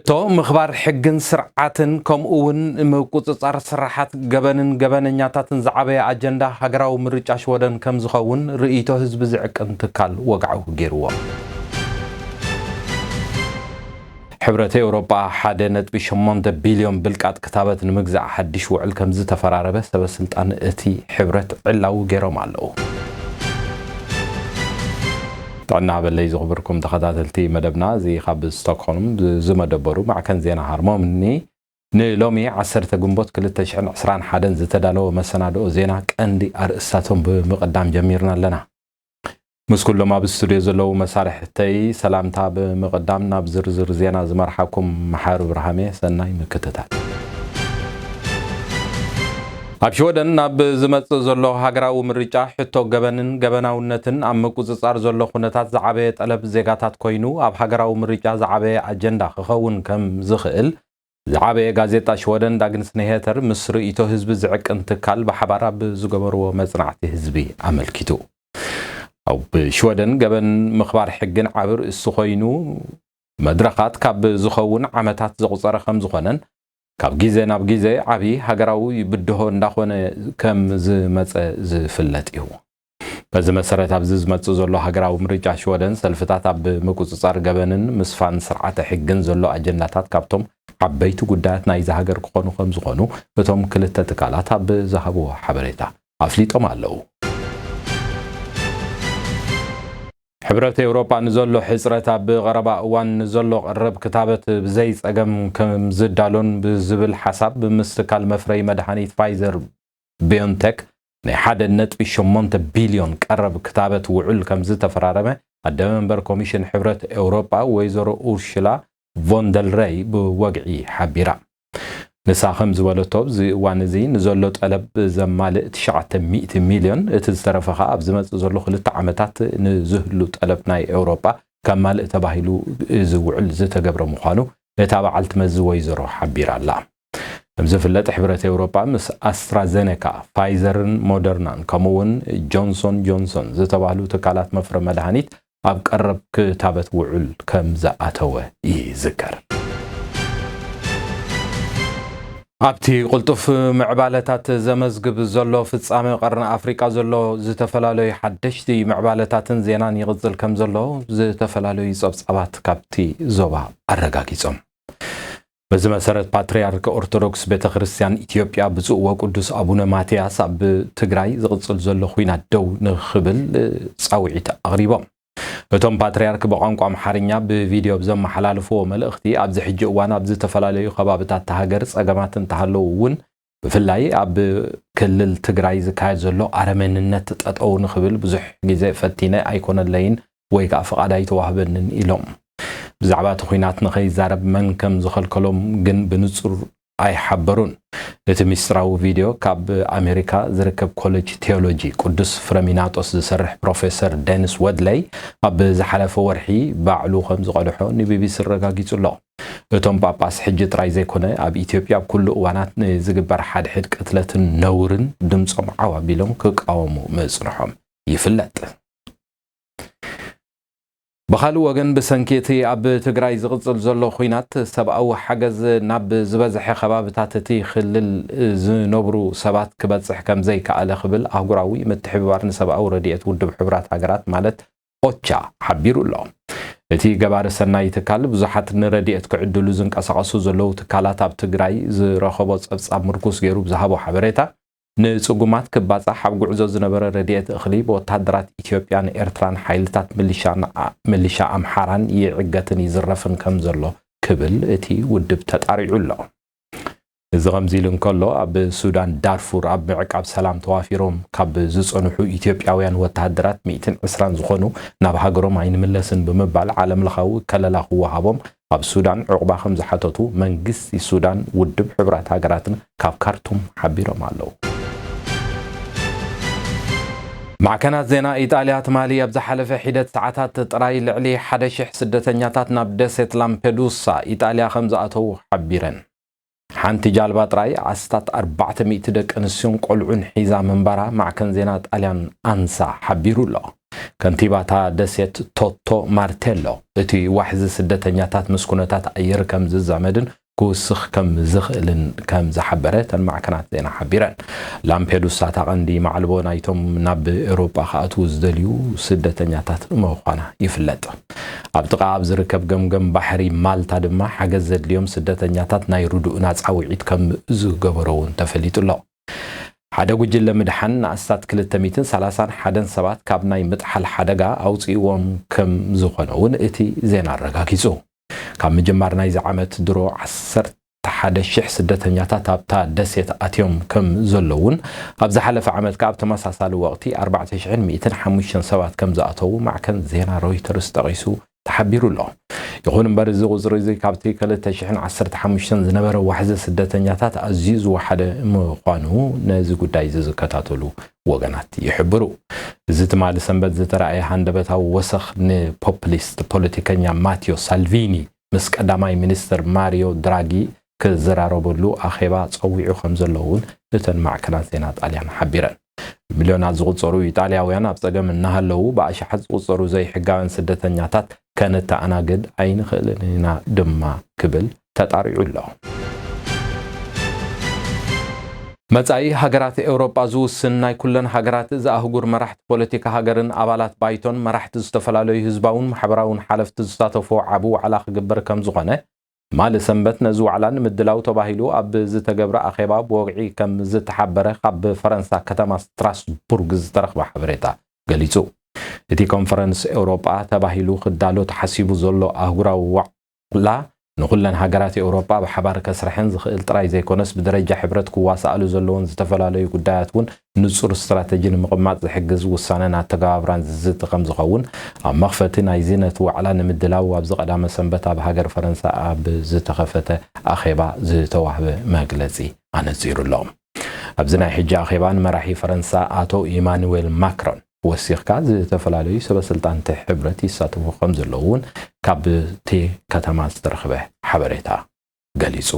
ሕቶ ምኽባር ሕግን ስርዓትን ከምኡ እውን ምቁጽጻር ስራሓት ገበንን ገበነኛታትን ዝዓበየ ኣጀንዳ ሃገራዊ ምርጫ ሽወደን ከም ዝኸውን ርእይቶ ህዝቢ ዝዕቅን ትካል ወግዓዊ ገይርዎ። ሕብረት ኤውሮጳ ሓደ ነጥቢ ሸሞንተ ቢልዮን ብልቃጥ ክታበት ንምግዛእ ሓድሽ ውዕል ከም ዝተፈራረመ ሰበ ስልጣን እቲ ሕብረት ዕላዊ ገይሮም ኣለዉ። ጥዕና በለይ ዝኽብርኩም ተኸታተልቲ መደብና፣ እዚ ካብ ስቶክሆልም ዝመደበሩ ማዕከን ዜና ሃርሞኒ ንሎሚ ዓሰርተ ግንቦት ክልተ ሽሕን ዕስራን ሓደን ዝተዳለወ መሰናድኦ ዜና ቀንዲ ኣርእስታቶም ብምቕዳም ጀሚርና ኣለና። ምስ ኩሎም ኣብ ስቱድዮ ዘለዉ መሳርሕተይ ሰላምታ ብምቕዳም ናብ ዝርዝር ዜና ዝመርሓኩም መሓሪ ብርሃሜ፣ ሰናይ ምክትታል። ኣብ ሽወደን ናብ ዝመጽእ ዘሎ ሃገራዊ ምርጫ ሕቶ ገበንን ገበናውነትን ኣብ ምቁጽጻር ዘሎ ኩነታት ዝዓበየ ጠለብ ዜጋታት ኮይኑ ኣብ ሃገራዊ ምርጫ ዝዓበየ ኣጀንዳ ክኸውን ከም ዝኽእል ዝዓበየ ጋዜጣ ሽወደን ዳግንስ ኒሄተር ምስ ርእይቶ ህዝቢ ዝዕቅን ትካል ብሓባር ኣብ ዝገበርዎ መጽናዕቲ ህዝቢ ኣመልኪቱ። ኣብ ሽወደን ገበን ምኽባር ሕግን ዓቢ ርእሲ ኮይኑ መድረኻት ካብ ዝኸውን ዓመታት ዘቑጸረ ከም ዝኾነን ካብ ግዜ ናብ ግዜ ዓቢ ሃገራዊ ብድሆ እንዳኾነ ከም ዝመጸ ዝፍለጥ እዩ። በዚ መሰረት ኣብዚ ዝመጽእ ዘሎ ሃገራዊ ምርጫ ሽወደን ሰልፍታት ኣብ ምቁጽጻር ገበንን ምስፋን ስርዓተ ሕግን ዘሎ ኣጀንዳታት ካብቶም ዓበይቲ ጉዳያት ናይዚ ሃገር ክኾኑ ከም ዝኾኑ እቶም ክልተ ትካላት ኣብ ዝሃብዎ ሓበሬታ ኣፍሊጦም ኣለዉ። ሕብረት ኤውሮጳ ንዘሎ ሕጽረት ኣብ ቀረባ እዋን ንዘሎ ቀረብ ክታበት ብዘይ ጸገም ከም ዝዳሎን ብዝብል ሓሳብ ምስ ትካል መፍረይ መድሃኒት ፋይዘር ቢዮንቴክ ናይ ሓደ ነጥቢ ሸሞንተ ቢልዮን ቀረብ ክታበት ውዕል ከም ዝተፈራረመ ኣደ መንበር ኮሚሽን ሕብረት ኤውሮጳ ወይዘሮ ኡርሽላ ቮንደልረይ ብወግዒ ሓቢራ። ንሳ ከም ዝበለቶ፣ ኣብዚ እዋን እዚ ንዘሎ ጠለብ ዘማልእ ትሽዓተ ሚእቲ ሚልዮን፣ እቲ ዝተረፈ ኸኣ ኣብ ዝመጽእ ዘሎ ክልተ ዓመታት ንዝህሉ ጠለብ ናይ ኤውሮጳ ከማልእ ተባሂሉ እዚ ውዕል ዝተገብረ ምዃኑ እታ በዓልቲ መዚ ወይዘሮ ሓቢራ ኣላ። ከም ዝፍለጥ፣ ሕብረት ኤውሮጳ ምስ ኣስትራዘኔካ፣ ፋይዘርን ሞደርናን ከምኡ እውን ጆንሶን ጆንሶን ዝተባህሉ ትካላት መፍረ መድሃኒት ኣብ ቀረብ ክታበት ውዕል ከም ዝኣተወ ይዝከር። ኣብቲ ቅልጡፍ ምዕባለታት ዘመዝግብ ዘሎ ፍጻመ ቀርኒ ኣፍሪቃ ዘሎ ዝተፈላለዩ ሓደሽቲ ምዕባለታትን ዜናን ይቕጽል ከም ዘሎ ዝተፈላለዩ ጸብጻባት ካብቲ ዞባ ኣረጋጊጾም። በዚ መሰረት ፓትርያርክ ኦርቶዶክስ ቤተ ክርስቲያን ኢትዮጵያ ብፁዕ ወቅዱስ ኣቡነ ማትያስ ኣብ ትግራይ ዝቕጽል ዘሎ ኹናት ደው ንኽብል ጻውዒት ኣቕሪቦም። እቶም ፓትርያርክ ብቋንቋ ኣምሓርኛ ብቪድዮ ብዘመሓላልፍዎ መልእኽቲ፣ ኣብዚ ሕጂ እዋን ኣብ ዝተፈላለዩ ከባብታት እታ ሃገር ጸገማት እንተሃለዉ እውን ብፍላይ ኣብ ክልል ትግራይ ዝካየድ ዘሎ ኣረመንነት ጠጠው ንኽብል ብዙሕ ግዜ ፈቲነ ኣይኮነለይን ወይ ከዓ ፍቓድ ኣይተዋህበንን ኢሎም። ብዛዕባ እቲ ኹናት ንኸይዛረብ መን ከም ዝኸልከሎም ግን ብንጹር ኣይሓበሩን። እቲ ሚስጥራዊ ቪድዮ ካብ ኣሜሪካ ዝርከብ ኮሌጅ ቴዎሎጂ ቅዱስ ፍረሚናጦስ ዝሰርሕ ፕሮፌሰር ደኒስ ወድለይ ኣብ ዝሓለፈ ወርሒ ባዕሉ ከም ዝቐድሖ ንቢቢሲ ኣረጋጊጹ ኣሎ። እቶም ጳጳስ ሕጂ ጥራይ ዘይኮነ ኣብ ኢትዮጵያ ኣብ ኩሉ እዋናት ንዝግበር ሓድሕድ ቅትለትን ነውርን ድምጾም ዓው ኣቢሎም ክቃወሙ ምጽንሖም ይፍለጥ። ብኻልእ ወገን፣ ብሰንኪ እቲ ኣብ ትግራይ ዝቕጽል ዘሎ ኹናት ሰብኣዊ ሓገዝ ናብ ዝበዝሐ ከባብታት እቲ ክልል ዝነብሩ ሰባት ክበጽሕ ከም ዘይከኣለ ክብል ኣህጉራዊ ምትሕብባር ንሰብኣዊ ረድኤት ውድብ ሕቡራት ሃገራት ማለት ኦቻ ሓቢሩ ኣሎ። እቲ ገባሪ ሰናይ ትካል ብዙሓት ንረድኤት ክዕድሉ ዝንቀሳቐሱ ዘለዉ ትካላት ኣብ ትግራይ ዝረኸቦ ጸብጻብ ምርኩስ ገይሩ ብዝሃቦ ሓበሬታ፣ ንጽጉማት ክባጻሕ ኣብ ጉዕዞ ዝነበረ ረድኤት እኽሊ ብወተሃደራት ኢትዮጵያን ኤርትራን ሓይልታት ምልሻን ኣ-፣ ምልሻ ኣምሓራን ይዕገትን ይዝረፍን ከም ዘሎ ክብል እቲ ውድብ ተጣሪዑ ኣሎ። እዚ ከምዚ ኢሉ እንከሎ፣ ኣብ ሱዳን ዳርፉር ኣብ ምዕቃብ ሰላም ተዋፊሮም ካብ ዝጸንሑ ኢትዮጵያውያን ወተሃደራት ሚእትን ዕስራን ዝኾኑ ናብ ሃገሮም ኣይንምለስን ብምባል ዓለም ለኻዊ ከለላ ክወሃቦም ኣብ ሱዳን ዑቕባ ከም ዝሓተቱ መንግስቲ ሱዳን ውድብ ሕቡራት ሃገራትን ካብ ካርቱም ሓቢሮም ኣለዉ። ማዕከናት ዜና ኢጣልያ ትማሊ ኣብ ዝሓለፈ ሒደት ሰዓታት ጥራይ ልዕሊ ሓደ ሽሕ ስደተኛታት ናብ ደሴት ላምፔዱሳ ኢጣልያ ከም ዝኣተዉ ሓቢረን። ሓንቲ ጃልባ ጥራይ ኣስታት ኣርባዕተ ሚእቲ ደቂ ኣንስትዮን ቆልዑን ሒዛ ምንባራ ማዕከን ዜና ጣልያን ኣንሳ ሓቢሩ ኣሎ። ከንቲባታ ደሴት ቶቶ ማርቴሎ፣ እቲ ዋሕዚ ስደተኛታት ምስ ኩነታት ኣየር ከም ዝዛመድን ክውስኽ ከም ዝኽእልን ከም ዝሓበረ እተን ማዕከናት ዜና ሓቢረን። ላምፔዱሳ እታ ቀንዲ ማዕልቦ ናይቶም ናብ ኤውሮጳ ክኣትዉ ዝደልዩ ስደተኛታት ምዃና ይፍለጥ። ኣብ ጥቓ ኣብ ዝርከብ ገምገም ባሕሪ ማልታ ድማ ሓገዝ ዘድልዮም ስደተኛታት ናይ ርዱእና ጻውዒት ከም ዝገበሮ እውን ተፈሊጡ ኣሎ። ሓደ ጉጅለ ምድሓን ንኣስታት ክልተ ሚእትን ሰላሳን ሓደን ሰባት ካብ ናይ ምጥሓል ሓደጋ ኣውጺእዎም ከም ዝኾነ እውን እቲ ዜና ኣረጋጊጹ። ካብ ምጅማር ናይዚ ዓመት ድሮ ዓሰርተ ሓደ ሽሕ ስደተኛታት ኣብታ ደሴት ኣትዮም ከም ዘለዉን ኣብ ዝሓለፈ ዓመት ከኣ ኣብ ተመሳሳሊ ወቕቲ ኣርባዕተ ሽሕን ሚእትን ሓሙሽተን ሰባት ከም ዝኣተዉ ማዕከን ዜና ሮይተርስ ጠቒሱ ተሓቢሩ ኣሎ። ይኹን እምበር፣ እዚ ቁጽሪ እዚ ካብቲ ክልተ ሽሕን ዓሰርተ ሓሙሽተን ዝነበረ ዋሕዚ ስደተኛታት ኣዝዩ ዝወሓደ ምዃኑ ነዚ ጉዳይ እዚ ዝከታተሉ ወገናት ይሕብሩ። እዚ ትማሊ ሰንበት ዝተራእየ ሃንደበታዊ ወሰኽ ንፖፕሊስት ፖለቲከኛ ማቲዮ ሳልቪኒ ምስ ቀዳማይ ሚኒስትር ማሪዮ ድራጊ ክዘራረበሉ ኣኼባ ጸዊዑ ከም ዘሎ እውን እተን ማዕከናት ዜና ጣልያን ሓቢረን። ብሚልዮናት ዝቑጸሩ ኢጣልያውያን ኣብ ጸገም እናሃለዉ፣ ብኣሽሓት ዝቑጸሩ ዘይሕጋውያን ስደተኛታት ከነተኣናግድ ኣይንኽእልን ኢና ድማ ክብል ተጣሪዑ ኣሎ። መጻኢ ሃገራት ኤውሮጳ ዝውስን፣ ናይ ኩለን ሃገራት እዛ ኣህጉር መራሕቲ ፖለቲካ ሃገርን ኣባላት ባይቶን መራሕቲ ዝተፈላለዩ ህዝባውን ማሕበራውን ሓለፍቲ ዝሳተፎ ዓቢ ዋዕላ ክግበር ከም ዝኾነ ትማሊ ሰንበት ነዚ ዋዕላ ንምድላው ተባሂሉ ኣብ ዝተገብረ ኣኼባ ብወግዒ ከም ዝተሓበረ ካብ ፈረንሳ ከተማ ስትራስቡርግ ዝተረኽበ ሓበሬታ ገሊጹ። እቲ ኮንፈረንስ ኤውሮጳ ተባሂሉ ክዳሎ ተሓሲቡ ዘሎ ኣህጉራዊ ዋዕላ ንኹለን ሃገራት ኤውሮጳ ብሓባር ከስርሐን ዝኽእል ጥራይ ዘይኮነስ፣ ብደረጃ ሕብረት ክዋሳኣሉ ዘለዎን ዝተፈላለዩ ጉዳያት እውን ንጹር ስትራተጂ ንምቕማጥ ዝሕግዝ ውሳነን ኣተገባብራን ዝዝቲ ከም ዝኸውን ኣብ መኽፈቲ ናይዚ ነቲ ዋዕላ ንምድላው ኣብዚ ቀዳመ ሰንበት ኣብ ሃገር ፈረንሳ ኣብ ዝተኸፈተ ኣኼባ ዝተዋህበ መግለጺ ኣነጺሩ ኣሎ። ኣብዚ ናይ ሕጂ ኣኼባ ንመራሒ ፈረንሳ ኣቶ ኢማኑዌል ማክሮን ወሲኽካ ዝተፈላለዩ ሰበ ስልጣን እቲ ሕብረት ይሳተፉ ከም ዘለዉ እውን ካብቲ ከተማ ዝተረኽበ ሓበሬታ ገሊጹ።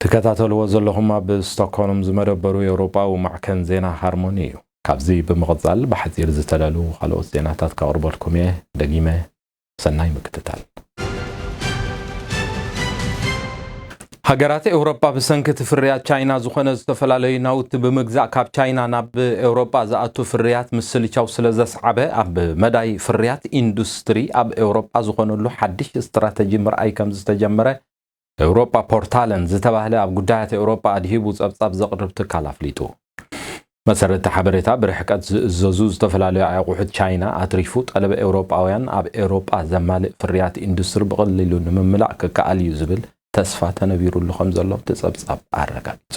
ትከታተልዎ ዘለኹም ኣብ ስቶክሆልም ዝመደበሩ ኤውሮጳዊ ማዕከን ዜና ሃርሞኒ እዩ። ካብዚ ብምቕጻል ብሓጺር ዝተዳለዉ ካልኦት ዜናታት ከቕርበልኩም እየ። ደጊመ ሰናይ ምክትታል። ሃገራት ኤውሮጳ ብሰንኪ እቲ ፍርያት ቻይና ዝኾነ ዝተፈላለዩ ናውቲ ብምግዛእ ካብ ቻይና ናብ ኤውሮጳ ዝኣቱ ፍርያት ምስልቻው ስለ ዘስዓበ፣ ኣብ መዳይ ፍርያት ኢንዱስትሪ ኣብ ኤውሮጳ ዝኾነሉ ሓድሽ ስትራተጂ ምርኣይ ከም ዝተጀመረ ኤውሮጳ ፖርታለን ዝተባህለ ኣብ ጉዳያት ኤውሮጳ ኣድሂቡ ጸብጻብ ዘቕርብ ትካል ኣፍሊጡ። መሰረት እቲ ሓበሬታ፣ ብርሕቀት ዝእዘዙ ዝተፈላለዩ ኣቑሑት ቻይና ኣትሪፉ፣ ጠለብ ኤውሮጳውያን ኣብ ኤውሮጳ ዘማልእ ፍርያት ኢንዱስትሪ ብቐሊሉ ንምምላእ ክከኣል እዩ ዝብል ተስፋ ተነቢሩሉ ከም ዘሎ እቲ ጸብጻብ ኣረጋጊጹ።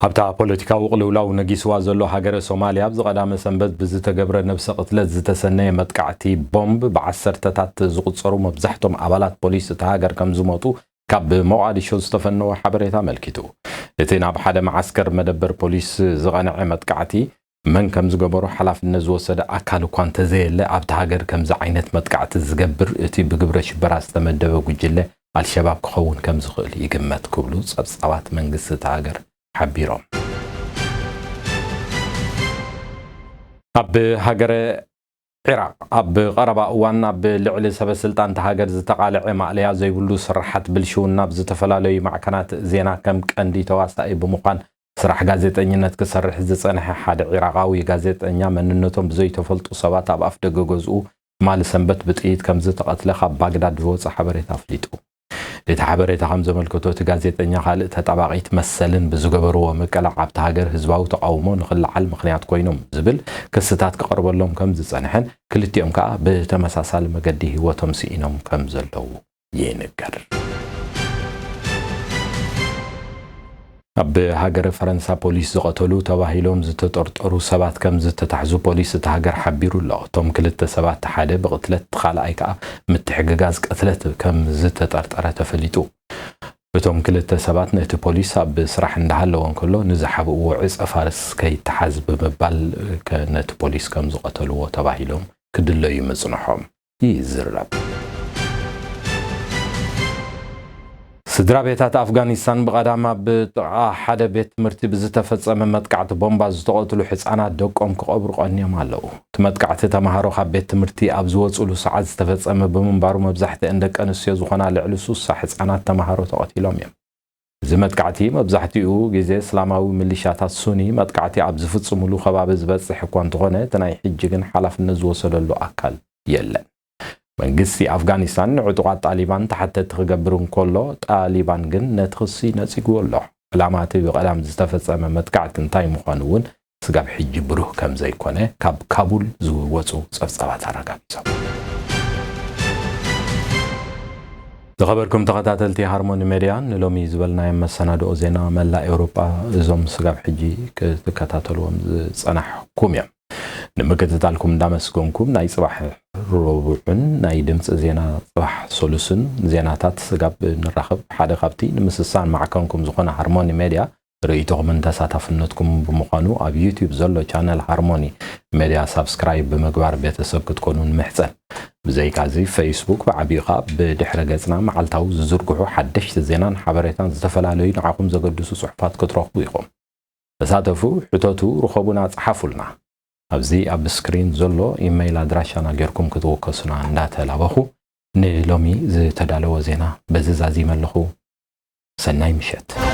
ኣብታ ፖለቲካዊ ቅልውላው ነጊስዋ ዘሎ ሃገረ ሶማልያ፣ ኣብዚ ቀዳመ ሰንበት ብዝተገብረ ነብሰ ቅትለት ዝተሰነየ መጥቃዕቲ ቦምብ፣ ብዓሰርተታት ዝቑጸሩ መብዛሕቶም ኣባላት ፖሊስ እታ ሃገር ከም ዝሞቱ ካብ ሞቓዲሾ ዝተፈነወ ሓበሬታ ኣመልኪቱ። እቲ ናብ ሓደ መዓስከር መደበር ፖሊስ ዝቐንዐ መጥቃዕቲ፣ መን ከም ዝገበሮ ሓላፍነት ዝወሰደ ኣካል እኳ እንተዘየለ፣ ኣብቲ ሃገር ከምዚ ዓይነት መጥቃዕቲ ዝገብር እቲ ብግብረ ሽበራ ዝተመደበ ጉጅለ ኣልሸባብ ክኸውን ከም ዝኽእል ይግመት ክብሉ ጸብጻባት መንግስቲ እታ ሃገር ሓቢሮም። ኣብ ሃገረ ዒራቕ፣ ኣብ ቀረባ እዋን ኣብ ልዕሊ ሰበ ስልጣን እታ ሃገር ዝተቓልዐ ማእለያ ዘይብሉ ስርሓት ብልሽውና ኣብ ዝተፈላለዩ ማዕከናት ዜና ከም ቀንዲ ተዋሳኢ ብምዃን ስራሕ ጋዜጠኝነት ክሰርሕ ዝጸንሐ ሓደ ዒራቓዊ ጋዜጠኛ፣ መንነቶም ብዘይተፈልጡ ሰባት ኣብ ኣፍደገ ገዝኡ ትማሊ ሰንበት ብጥይት ከም ዝተቐትለ ካብ ባግዳድ ዝወጸ ሓበሬታ ኣፍሊጡ። እቲ ሓበሬታ ከም ዘመልከቶ፣ እቲ ጋዜጠኛ ካልእ ተጣባቒት መሰልን ብዝገበርዎ ምቅላዕ ኣብቲ ሃገር ህዝባዊ ተቓውሞ ንኽለዓል ምኽንያት ኮይኖም ዝብል ክስታት ክቐርበሎም ከም ዝጸንሐን ክልቲኦም ከኣ ብተመሳሳሊ መገዲ ህይወቶም ስኢኖም ከም ዘለዉ ይንገር። ኣብ ሃገረ ፈረንሳ ፖሊስ ዝቐተሉ ተባሂሎም ዝተጠርጠሩ ሰባት ከም ዝተታሕዙ ፖሊስ እቲ ሃገር ሓቢሩ ኣሎ። እቶም ክልተ ሰባት፣ ሓደ ብቕትለት፣ እቲ ካልኣይ ከኣ ምትሕግጋዝ ቅትለት ከም ዝተጠርጠረ ተፈሊጡ። እቶም ክልተ ሰባት ነቲ ፖሊስ ኣብ ስራሕ እንዳሃለወ እንከሎ ንዝሓብእዎ ዕጸ ፋርስ ከይተሓዝ ብምባል ከ-፣ ነቲ ፖሊስ ከም ዝቐተልዎ ተባሂሎም ክድለዩ ምጽንሖም ይዝረብ። ስድራ ቤታት ኣፍጋኒስታን ብቐዳም ኣብ ጥቓ ሓደ ቤት ትምህርቲ ብዝተፈጸመ መጥቃዕቲ ቦምባ ዝተቐትሉ ሕጻናት ደቆም ክቐብሩ ቀንዮም ኣለዉ። እቲ መጥቃዕቲ ተማሃሮ ካብ ቤት ትምህርቲ ኣብ ዝወጽሉ ሰዓት ዝተፈጸመ ብምንባሩ መብዛሕትአን ደቂ ኣንስትዮ ዝኾና ልዕሊ ሱሳ ሕጻናት ተማሃሮ ተቐቲሎም እዮም። እዚ መጥቃዕቲ መብዛሕትኡ ግዜ እስላማዊ ሚሊሻታት ሱኒ መጥቃዕቲ ኣብ ዝፍጽሙሉ ከባቢ ዝበጽሕ እኳ እንተኾነ፣ እቲ ናይ ሕጂ ግን ሓላፍነት ዝወሰደሉ ኣካል የለን። መንግስቲ ኣፍጋኒስታን ንዕጡቓት ጣሊባን ተሓተቲ ክገብር እንከሎ፣ ጣሊባን ግን ነቲ ክሲ ነጺግዎ ኣሎ። ዕላማ እቲ ብቐዳም ዝተፈጸመ መጥቃዕቲ እንታይ ምዃኑ እውን ስጋብ ሕጂ ብሩህ ከም ዘይኮነ ካብ ካቡል ዝወጹ ጸብጻባት ኣረጋጊጾም። ዝኸበርኩም ተኸታተልቲ ሃርሞኒ ሜድያ፣ ንሎሚ ዝበልናዮም መሰናድኦ ዜና መላእ ኤውሮጳ እዞም ስጋብ ሕጂ ክትከታተልዎም ዝጸናሕኩም እዮም። ንምክትታልኩም እንዳመስገንኩም፣ ናይ ጽባሕ ረቡዕን ናይ ድምጺ ዜና ጽባሕ ሰሉስን ዜናታት ስጋብ ንራኸብ፣ ሓደ ካብቲ ንምስሳን ማዕከንኩም ዝኾነ ሃርሞኒ ሜድያ ርእይቶኹምን ተሳታፍነትኩም ብምዃኑ፣ ኣብ ዩቲዩብ ዘሎ ቻነል ሃርሞኒ ሜድያ ሳብስክራይብ ብምግባር ቤተሰብ ክትኮኑ ንምሕጸን። ብዘይካዚ፣ ፌስቡክ ብዓቢኡ ኸኣ ብድሕረ ገጽና መዓልታዊ ዝዝርግሑ ሓደሽቲ ዜናን ሓበሬታን ዝተፈላለዩ ንዓኹም ዘገድሱ ጽሑፋት ክትረኽቡ ኢኹም። ተሳተፉ፣ ሕተቱ፣ ርኸቡና፣ ጸሓፉልና። ኣብዚ ኣብ ስክሪን ዘሎ ኢመይል ኣድራሻና ጌርኩም ክትወከሱና እንዳተላበኹ፣ ንሎሚ ዝተዳለወ ዜና በዚ ዛዚመ ኣለኹ። ሰናይ ምሸት።